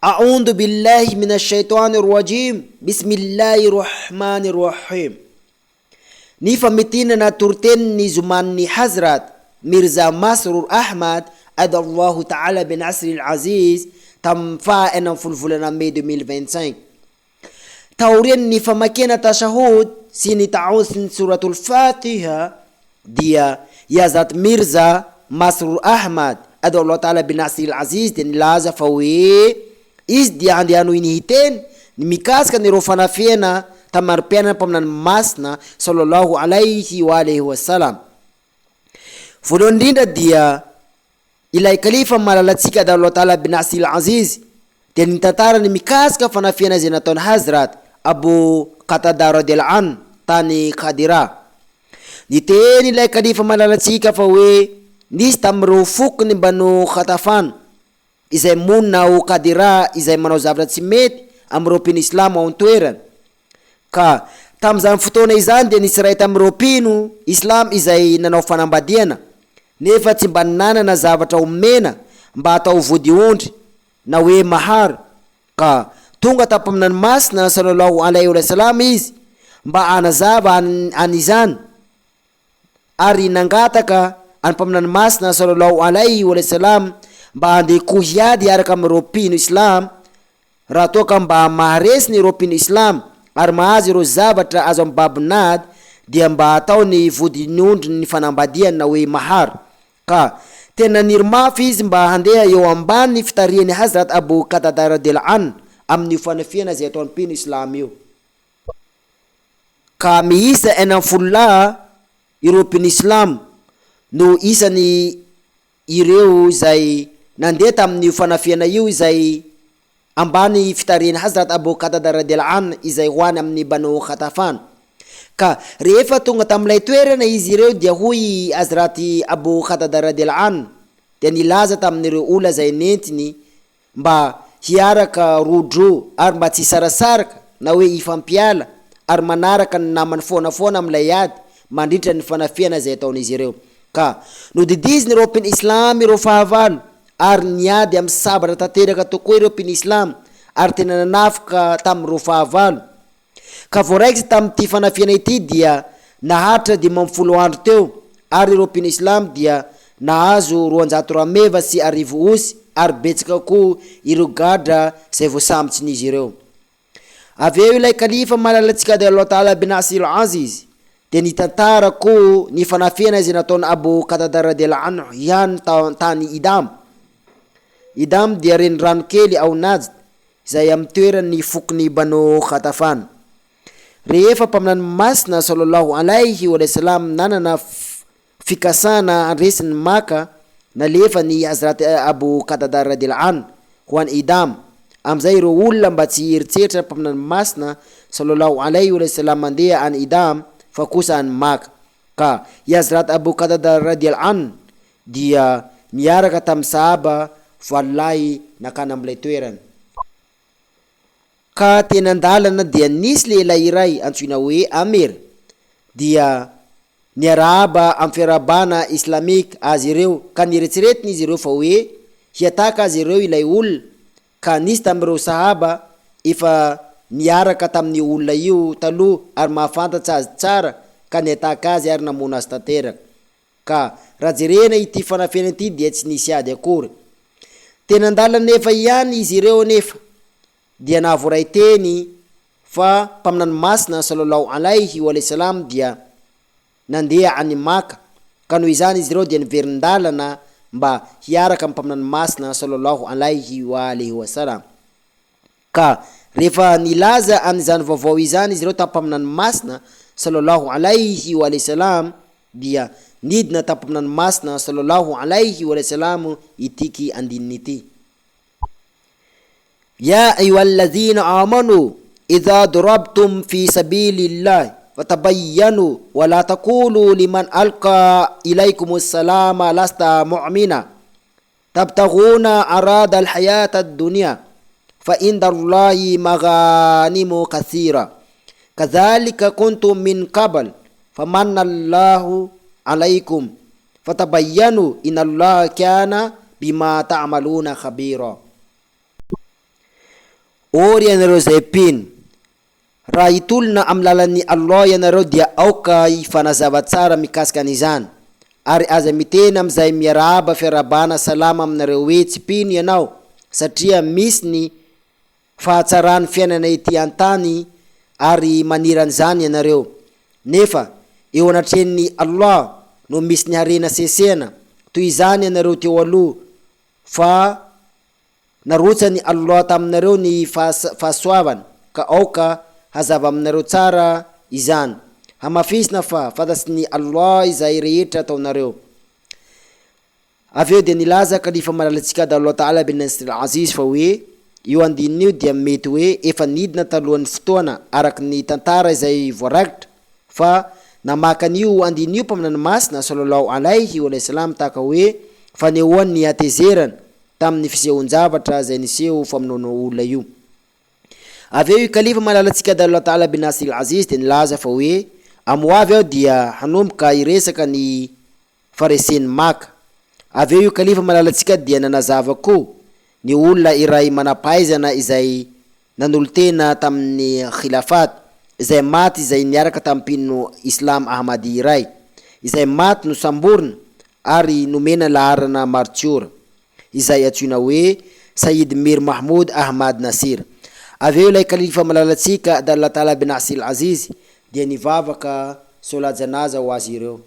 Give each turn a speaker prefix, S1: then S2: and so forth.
S1: A'oundhu billahi minash shaitani rajim Bismillahi rahmani rahim Ny famintinana toritenin'ny zoman'ny Hazrat Mirza Masroor Ahmad Adallahu Ta'ala bin Asril Aziz tamin'ny faha 16 volana Mey 2025. Taorian'ny famakiana Tashahhud sy ny Ta'oudh sy ny Souratul Fatiha dia i Hazrat Mirza Masroor Ahmad, Adallahu Ta'ala bi Nasril Aziz, dia nilaza fa hoe izy dia handeha hanohy ny hiteny ny mikasika an'ireo fanafihana tamin'ny androm-piainan'ny Mpaminany Masina, Sallallahu alaihi wa alihi wa sallam. Voalohany indrindra dia Ilay Khalifa malalantsika Adallah Ta'ala bin Asil Aziz dia nitantara ny mikasika fanafihana izay nataon'i Hazrat Abu Qatada radiyallahu anh tany Khadira. Niteny ilay Khalifa malalantsika fa hoe nisy tamin'ireo fokon'ny Banu Ghatafan izay monina ao Khadira izay manao zavatra tsy mety amin'ireo mpino Islamo ao an-toerana. Ka tamin'izany fotoana izany dia nisy iray tamin'ireo mpino Islam izay nanao fanambadiana nefa tsy mba nanana zavatra omena mba hatao vodiondry na hoe mahar, ka tonga tamin'ny Mpaminany Masina sallallahu alaihi wa sallam izy mba hanazava an'izany ary nangataka an'ny Mpaminany Masina sallallahu alaihi wa sallam mba handeha koa hiady hiaraka amin'ireo mpino Islam Raha toa ka mba maharesy ny ireo mpino islam ary mahazo ireo zavatra azo amin'ny babon'ady dia mba atao ny vodin'ondry ny fanambadiany na hoe mahar. Ka tena naniry mafy izy mba handeha eo ambany fitarihan'i Hazrat Abu Qatada radiyallahu anh amin'io fanafihana izay ataon'ny mpino islam io. Ka miisa 60 lahy ireo mpino islam no isany ireo izay nandeha tamin'io fanafihana io izay ambany fitarihan'i Hazrat Abu Qatada radiallahu anh izay ho any amin'ny Banu Ghatafan. Ka rehefa tonga tamin'ilay toerana izy ireo dia hoy i Hazrat Abu Qatada radiallahu anh dia nilaza tamin'ireo olona izay nentiny mba hiaraka rodro ary mba tsy hisarasaraka na hoe hifampiala ary manaraka ny namany foana foana amin'ilay ady mandritra ny fanafihana izay ataon'izy ireo. Ka nodidiziny ireo mpino Islam ireo fahavalo ary niady amin'ny sabatra tanteraka tokoa ireo mpino Islam ary tena nanafika tamin'ireo fahavalo. Ka voaraikitra tamin'ity fanafihana ity dia naharitra 50 andro teo ary ireo mpino Islamo dia nahazo 200 rameva sy 1000 osy ary betsaka koa ireo gadra izay voasambotsin'izy ireo. Avy eo ilay Khalifa malalantsika Adallah Ta'ala bin Asir Aziz dia nitantara koa ny fanafihana izay nataon'i Abu Qatada radiallahu anhu ihany tany Idam. Idam dia renirano kely ao Najd izay amin'ny toeran'ny fokon'i Banu Ghatafan. Rehefa Mpaminany Masina sallallahu alaihi wa sallam nanana fikasana handresy ny Maka, nalefa ny Hazrat Abu Qatada radiyallahu anhu ho any Idam, amin'izay ireo olona mba tsy hieritreritra ny Mpaminany Masina sallallahu alaihi wa sallam mandeha any Idam fa kosa any Maka. Ka i Hazrat Abu Qatada radiyallahu anhu dia niaraka tamin'ny Sahaba valo lahy nakany amin'ilay toerana. Ka teny an-dalana dia nisy lehilahy iray antsoina hoe Amir dia niarahaba amin'ny fiarahabana islamique azy ireo ka nieretseretina izy ireo fa hoe hiataka azy ireo ilay olona ka nisy tamin'ireo Sahaba efa niaraka tamin'io olona io taloha ary mahafantatsa azy tsara ka niataka azy ary namono azy tanteraka. Ka raha jerena ity fanafihana ity dia tsy nisy ady akory. Teny an-dalana nefa ihany izy ireo anefa dia nahavoaray teny fa Mpaminany Masina Sallallahu alaihi wa sallam dia nandeha any Maka ka noho izany izy ireo dia niverin-dalana mba hiaraka amin'ny Mpaminany Masina Sallallahu alaihi wa sallam. Ka rehefa nilaza an'izany vaovao izany izy ireo tamin'ny Mpaminany Masina, Sallallahu alaihi wa sallam, dia nidina tamin'ny Mpaminany Masina, Sallallahu alaihi wa sallam, itiky andininy ity, Ya ayyuhallazina amanu idha darabtum fi sabilillahi fatabayyanu wa la taqulu liman alqa ilaykumus salama lasta mu'mina Tabtaghuna arada al-hayata ad-dunya fa inda Allahi maghanimu kathira kadhalika kuntum min qabl famanna Allahu alaykum fatabayyanu inna Allaha kana bima ta'maluna khabira. Ô ry ianareo izay mpino! Raha hitolona amin'ny lalan'i Allah ianareo dia aoka hifanazava tsara mikasika an'izany, ary aza miteny amin'izay miarahaba fiarahabana salama aminareo hoe tsy mpino ianao, satria misy ny fahatsaran'ny fiainana ety an-tany ary maniry an'izany ianareo, nefa eo anatrehan'i Allah no misy ny harena sesehana, toy izany ianareo teo aloha fa Narotsan'i Allah taminareo ny fahasoavany ka aoka hazava aminareo tsara izany. Hamafisina fa fantatsin'i Allah izay rehetra ataonareo. Avy eo dia nilaza Khalifa malalantsika Allah Ta'ala bin Nasr al-Aziz fa hoe, io andininy io dia mety hoe efa nidina talohan'ny fotoana araka ny tantara izay voarakitra fa namaky an'io andininy io Mpaminany Masina Sallallahu alaihi wa sallam tahaka hoe fanehoany ny hatezerana tamin'ny fisehoan-javatra izay niseho famonoana olona io. Avy eo i Khalifa malalantsika Adallah Ta'ala bin Nasir al-Aziz dia nilaza fa hoe, Amin'ny ho avy aho dia hanomboka hiresaka ny faharesen'i Maka. Avy eo io Khalifa malalantsika dia nanazava koa ny olona iray manam-pahaizana izay nanolo-tena tamin'ny Khilafat, izay maty izay niaraka tamin'ny mpino Islam Ahmadi iray, izay maty nosamborina ary nomena laharana martiora, izay antsoina hoe Sayyid Mir Mahmoud Ahmad Nasir. Avy eo ilay Khalifa malalantsika, Adallah Ta'ala bin Asil Aziz, dia nivavaka Solat Janaza ho azy ireo.